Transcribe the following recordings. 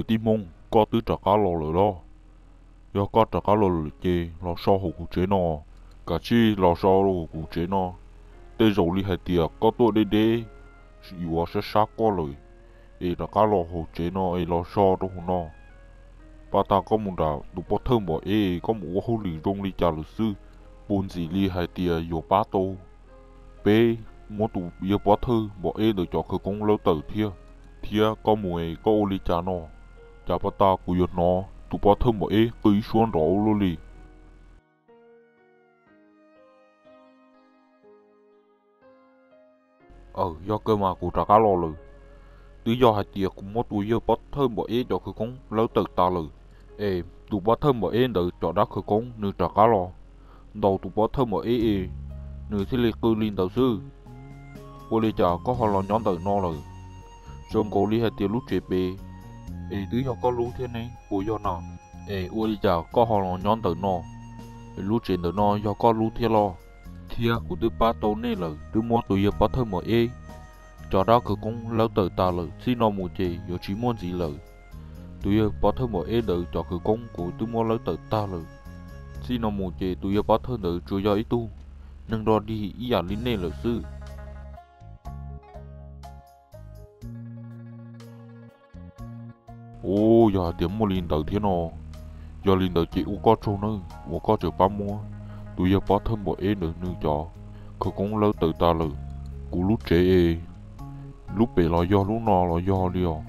Tij Hmoob, koj twb rov qab los lawm los? Yog koj rov qab los lawm ces los so hauv kuv tsev no. Kav tsij los so hauv kuv tsev no. Tej zaum li hais tias koj tuaj deb deb, yuav sab sab koj lawm, es rov qab los hauv tsev no es los so rau hauv no. Pab tag koj mus nram tus pov thawj Npom Eb, koj mus ua hauj lwm zoo li cas lawm xwb, puas ntxim li hais tias yuav pab tau peb muab tus yawg pov thawj Npom Eb ntawd cov khawv koob lawb tawm thiab? Thiab koj mus es koj ua li cas no? Cas pab tag kuv yuav hnov tus pov thawj Npom Eb qw ib suab nrov ua luaj li. Aws, yog kawg mas kuv rov qab los lawm. Twb yog hais tias kuv muab tus yawg pov thawj Npom Eb cov khawv koob lawb tawm tas lawm, es tus pov thawj Npom Eb ntawd cov dab khawv koob nws rov qab los ntaus tus pov thawj Npom Eb es nws thiaj li qw li ntawd xwb. Ua li cas koj ho los nyob ntawm no lawm? Zoo nkaus li hais tias lub tsev pem es twb yog koj lub thiab ne, puas yog na? Es ua li cas koj ho los nyob ntawm no? Lub tsev ntawm no yog koj lub thiab los? Thiab kuv twb pab tau nej lawm, twb muab tus yawg pov thawj Npom Eb cov dab khawv koob lawb tawm tas lawm, txij no mus ces yuav tsis muaj ntxiv lawm. Tus yawg pov thawj Npom Eb ntawd cov khawv koob kuv twb muab lawb tawm tag lawm. Txij no mus ces tus yawg pov thawj ntawd tsuas yog ib tug neeg dog dig ib yam li nej lawm xwb. Ub, yog hais tias muaj li ntawd thiab no, yog li ntawd ces ua koj tsaug nawb uas koj tseem pab muab tus yawg pov thawj Npom Eb ntawd nws cov khawv koob lawb tawm tas lawm. Kuv lub tsev es, lub pem los yog lub no los yog li os.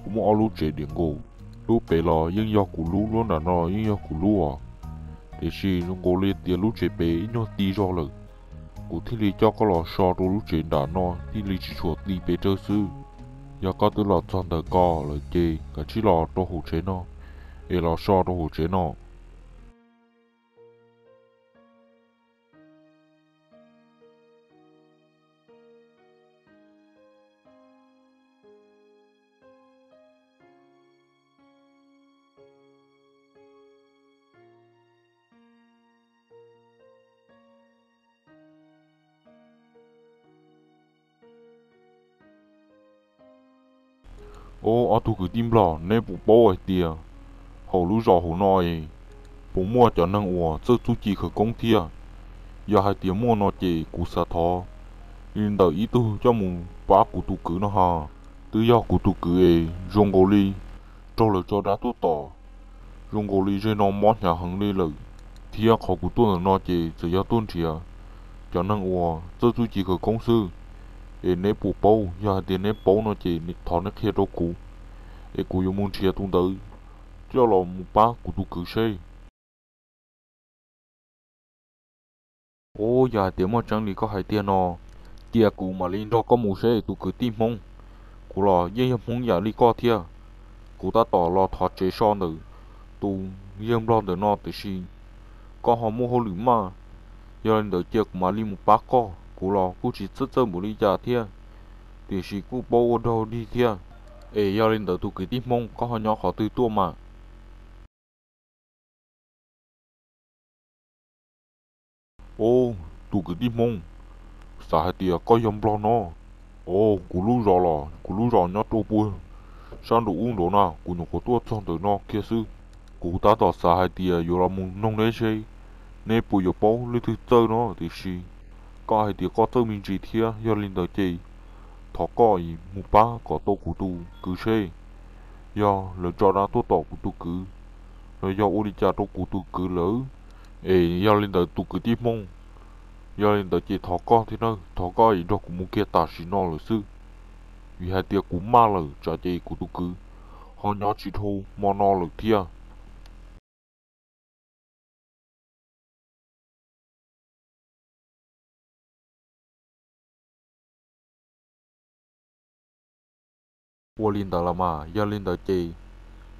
Kuv muaj ob lub tsev diam nkaus, lub pem los yeej yog kuv lub, lub nram no los yeej yog kuv lub os. Tiam sis zoo nkaus li tias lub tsev pem ib nyuag ti zog lawm, kuv thiaj li coj koj los so rau lub tsev nram no thiaj li tsis tshua ti pes tsawg xwb. Yog koj twb los txog ntawm ko lawm ces kav tsij los rau hauv tsev no, es los so rau hauv tsev no. Ub, ob tug kwv tij Nplog, neb puas paub hais tias hauv lub zos hauv no es puas muaj cov neeg uas txawj txuj ci khawv koob thiab? Yog hais tias muaj no ces kuv xav thov li ntawm ib tug coj mus pab kuv tus kwv no ha. Twb yog kuv tus kwv es zoo nkaus li raug lawv tso dab tuaj tom, zoo nkaus li ze no mob hnyav heev li lawm. Thiab qhov kuv tuaj ntawm no ces txawm yog tuaj nrhiav cov neeg uas txawj txuj ci khawv koob xwb. Es neb puas paub? Yog hais tias neb paub no ces thov neb qhia rau kuv, es kuv yuav mus nrhiav tus ntawd coj los mus pab kuv tus kwv seb. Ub, yog hais tias muaj tseeb li koj hais tiag no, cia kuv mam li nrog koj mus seb tus kwv tij Hmoob. Kuv los yeej yog Hmoob yam li koj thiab. Kuv tab tom los thov tsev so ntawm tus yawg Nplog ntawm no tiam sis koj ho muaj hauj lwm maj. Yog li ntawd cia kuv mam li mus pab koj, kuv los kuj tsis txawj txawj npaum li cas thiab, tiam sis kuj paub ua dog dig thiab. Es yog li ntawd tus kwv tij Hmoob, koj ho nyob qhov twg tuaj mas? Ub, tus kwv tij Hmoob, xav hais tias koj yog Nplog no. Ub, kuv lub zos los kuv lub zos nyob rau puag sab nraum ub nraud na, kuv nyuam qhuav tuaj txog ntawm no kiag xwb. Kuv tab tom xav hais tias yuav los mus noog neb seb neb puas yuav paub leej twg txawj no, tiam sis koj hais tias koj txawj me ntsis thiab, yog li ntawd ces thov koj mus pab kom tau kuv tus kwv seb yog lawv tso dab tuaj tom kuv tus kwv los yog ua li cas rau kuv tus kwv lawm. Es yog li ntawd tus kwv tij Hmoob, yog li ntawd ces thov koj thiab nawb, thov koj es nrog kuv mus kiag tam sim no lawm xwb, vim hais tias kuv maj lawm tsam ces kuv tus kwv ho nyob tsis dhau hmo no lawm thiab. Ua li ntawd los mas, yog li ntawd ces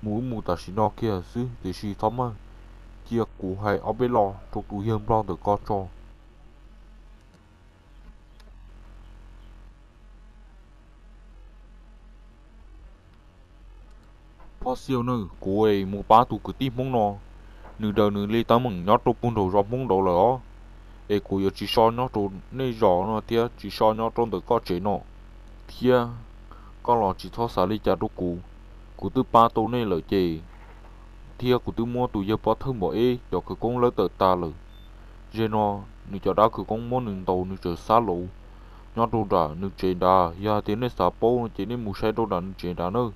mus wb mus tam sim no kiag xwb, tiam sis txhob maj, cia kuv hais ob peb lo rau tus yawg Nplog ntawm ko tso. Phob Xiab na, kuv es mus pab tus kwv tij Hmoob no, nws daws nws li teeb meem nyob rau puag nraum zos Hmoob nraud lawm os. Es kuv yuav tsis so nyob rau nej zos no thiab tsis so nyob rau ntawm koj tsev no thiab. Koj los tsis txhob xav li cas rau kuv, Kuv twb pab tau nej lawm ces, thiab kuv twb muab tus yawg pov thawj Npom Eb cov khawv koob lawb tawm tas lawm. Zem no nws cov dab khawv koob muab nws ntaus nws txawm xab lauv nyob rau nram nws tsev nrad. Yog hais tias nej xav paub no ces nej mus saib rau nram nws tsev nrad nawb.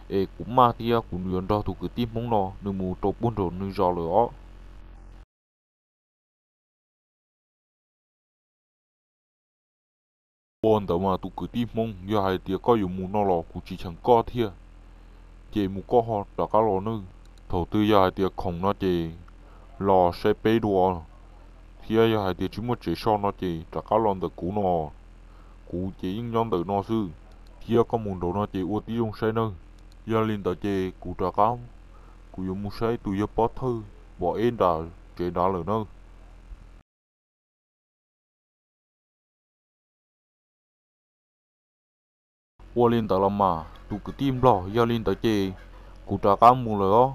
Es kuv maj thiab kuv yuav nrog tus kwv tij Hmoob no nws mus rau puag nraum nws zos lawm os. Ua ntawd mas tus kwv tij Hmoob, yog hais tias koj yuav mus no los kuv tsis cheem koj thiab, ces mus koj ho rov qab los nawb. Thaum twg yog hais tias khoom no ces los saib peb dua, thiab yog hais tias tsis muaj tsev so no ces rov qab los ntawm kuv no. Kuv ces yeej nyob ntawm no xwb, thiab koj mus nraud no ces ua tib zoo saib nawb. Yog li ntawd ces kuv rov qab, kuv yuav mus saib tus yawg pov thawj Npom Eb nram tsev nrad lawm nawb. Ua li ntawd los mas tus kwv tij Nplog, yog li ntawd ces kuv rov qab mus lawm os.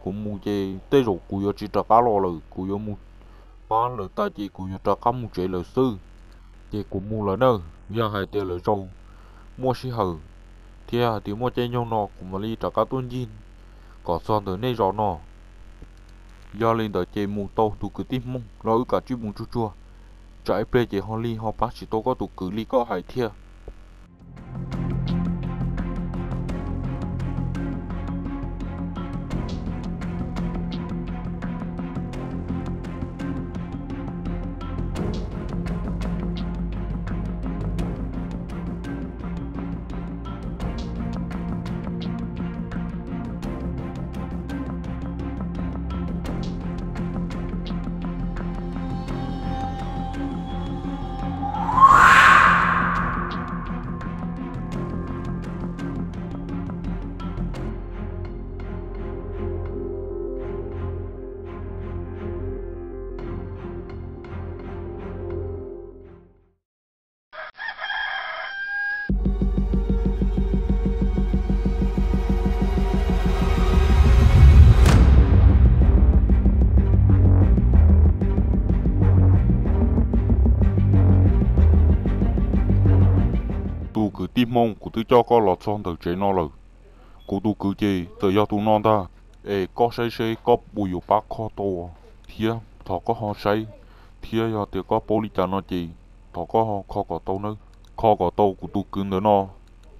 Kuv mus ces tej zaum kuv yuav tsis rov qab los lawm, kuv yuav mus pab lawv tas ces kuv yuav rov qab mus tsev lawm xwb. Ces kuv mus lawm nawb, yog hais tias lwm zaus muaj sij hawm thiab hais tias muaj caij nyoog no kuv mam li rov qab tuaj ncig kom txog ntawm nej zos no. Yog li ntawd ces mus tau tus kwv tij Hmoob los wb kav tsij mus tsuag tsuag, tsam ib pliag ces ho li ho pab tsis tau koj tus kwv li koj hais thiab. Tus kwv tij Hmoob, kuv twb coj koj los txog ntawm tsev no lawm. Kuv tus kwv ces txawm yog tus no ntag, es koj saib seb koj puas yuav pab kho tau, thiab thov koj ho saib, thiab yog tias koj paub li cas no ces thov koj ho kho kom tau nawb, kho kom tau kuv tus kwv ntawm no,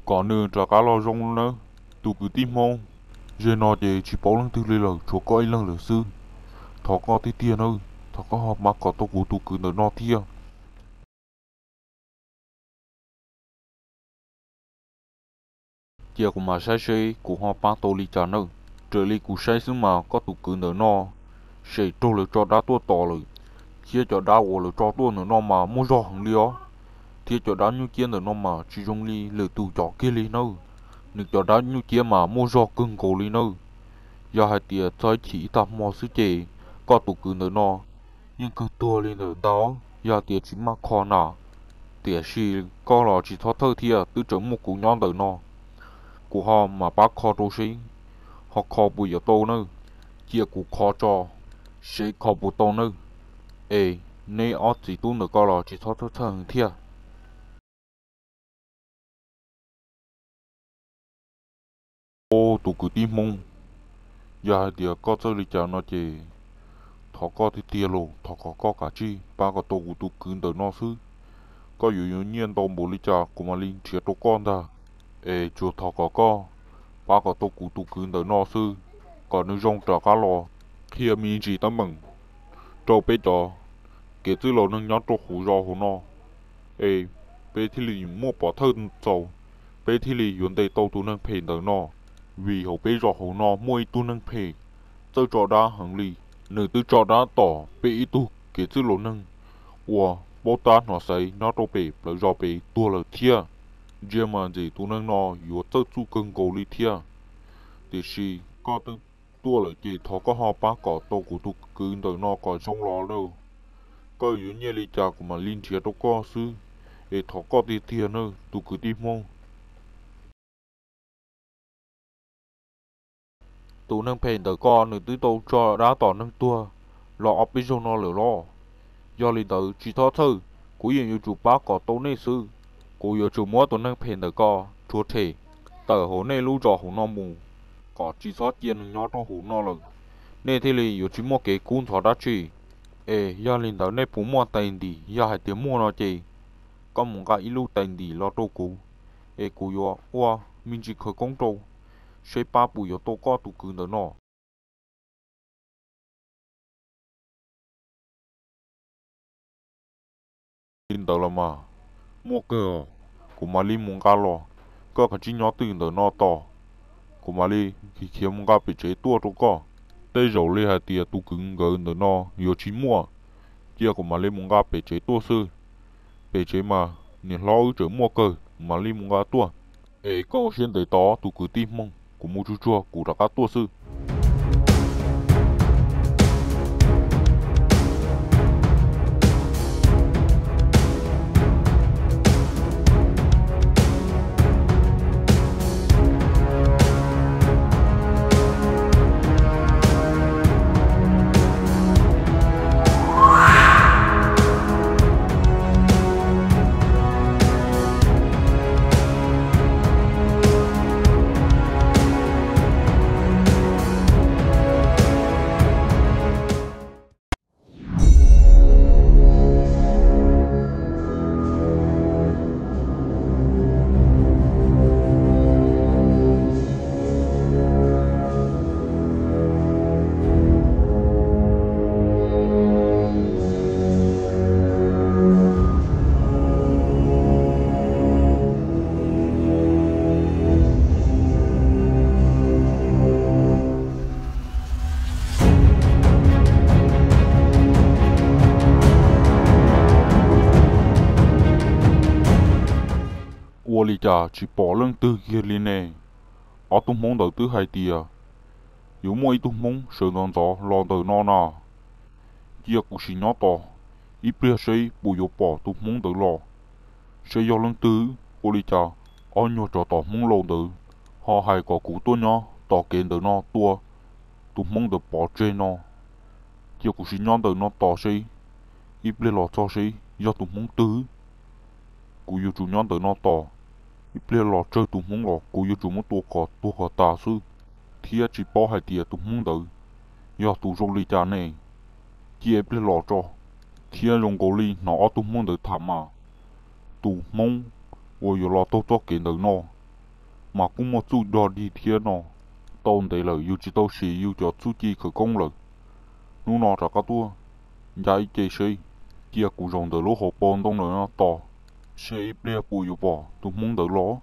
kom nws rov qab los zoo nawb. Tus kwv tij Hmoob, zem no ces tsis paub leej twg li lawm, tshuav koj ib leeg lawm xwb. Thov koj tiag tiag nawb, thov koj ho pab kom tau kuv tus kwv ntawm no thiab. Cia kuv mam saib seb kuv ho pab tau li cas nawb. Raws li kuv saib xwb mas koj tus kwv ntawm no, sem raug lawv tso dab tuaj tos lawm, thiab cov dab uas lawv tso tuaj ntawm no mas muaj zog heev li os, thiab cov dab nyuj ciab ntawm no mas tsis zoo li lwm tus cov kiag li nawb. Nws cov dab nyuj ciab mas muaj zog kawg nkaus li nawb. Yog hais tias txog ib chim ib tag hmo xwb ces koj tus kwv ntawm no yeej kawg tuag li ntawm ntag, yog tias tsis maj kho na. Tiam sis koj los tsis txhob thawj thiab, twb tseem muaj kuv nyob ntawm no, kuv ho mam pab kho rau seb ho kho puas yuav tau nawb. Cia kuv kho tso seb kho puas tau nawb. Es neb ob txiv tub ntawm koj los tsis txhob thawj heev thiab. Tus kwv tij Hmoob, yog hais tias koj txawj li cas no ces thov koj tiag tiag los thov kom koj kav tsij pab kom tau kuv tus kwv ntawm no xwb. Koj yuav yuav nyiaj ntau npaum li cas kuv mam li nrhiav rau koj ntag. Es tsuas thov kom koj pab kom tau kuv tus kwv ntawm no xwb, kom nws zoo rov qab los qhia me ntsis teeb meem rau peb cov kev txwj laus neeg nyob rau hauv zos hauv no, es peb thiaj li muaj pov thawj txaus, peb thiaj li yuav ntes tau tus neeg phem ntawm no. Vim hauv peb zos hauv no muaj ib tug neeg phem txawj tso dab heev li, nws twb tso dab tom peb ib tug kev txwj laus neeg uas paub tab hnov xaiv nyob rau pem plawv zos pem tuag lawm thiab. Ntsia mas ntxim tus neeg no yuav txawj txuj kawg nkaus li thiab. Tiam sis koj twb tuaj lawm ces thov koj ho pab kom tau kuv tus kwv ntawm no kom zoo los lauj. Koj yuav nyiaj li cas kuv mam li nrhiav rau koj xwb, es thov koj tiag tiag nawb tus kwv tij Hmoob. Tus neeg phem ntawm koj nws twb tau tso dab tom neeg tuag los ob peb zaug no lawm los. Yog li ntawd tsis txhob txhawj, kuv yeej yuav tsum pab kom tau nej xwb. Kuv yuav tsum muab tus neeg phem ntawm koj rhuav rhem tawm hauv nej lub zos hauv no mus, kom tsis txhob cia nws nyob rau hauv no lawm, nej thiaj li yuav tsis muaj kev kub ntxhov dab tsi. Es yog li ntawd nej puas muaj tais ntim? Yog hais tias muaj no ces koj mus nqa ib lub tais ntim los rau kuv, es kuv yuav ua me ntsis khawv koob rau, seb pab puas yuav tau koj tus kwv ntawm no. Li ntawd los mas, muaj kawg, kuv mam li mus nqa los. Koj kav tsij nyob twj ntawm no tos, kuv mam li khiav mus nqa pem tsev tuaj rau koj. Tej zaum li hais tias tus kwv nkawd ntawm no yuav tsis muaj, cia kuv mam li mus nqa pem tsev tuaj xwb. Pem tsev mas niam hlob wb tseem muaj kawg, kuv mam li mus nqa tuaj. Es koj ua siab ntev tos tus kwv tij Hmoob, kuv mus tsuag tsuag kuv rov qab tuaj xwb. Ua li cas tsis pom leej twg kiag li ne? Ob tug Hmoob ntawd twb hais tias yuav muaj ib tug Hmoob sawv ntxov ntxov los ntawm no na. Cia kuv sim nyob tos ib pliag seb puas yuav pom tus Hmoob ntawd los, seb yog leej twg. Ua li cas ob nyuag tsov tom Hmoob laus ntawd ho hais kom kuv tuaj nyob tos kev ntawm no tua tus Hmoob ntawd pov tseg no? Cia kuv sim nyob ntawm no tos seb ib pliag los txog seb yog tus Hmoob twg. Kuv yuav tsum nyob ntawm no tos, ib pliag los tsawg tus Hmoob los kuv yuav tsum muab tua kom tuag kom tas xwb. Thiab tsis paub hais tias tus Hmoob ntawd yog tus zoo li cas ne. Cia ib pliag los tso. Thiab zoo nkaus li hnov ob tug Hmoob ntawd tham mas, tus Hmoob uas yuav los taug txoj kev ntawm no mas kuj muaj txuj dog dig thiab no. Tau ntev lawm yus tsis tau siv yus cov txuj ci khawv koob lawm. Hnub no rov qab tuaj ncav ib ce seb. Cia kuv zaum ntawm lub hauv paus ntoo ntawm no tos, seb ib pliag puas yuav pom tus Hmoob ntawd los.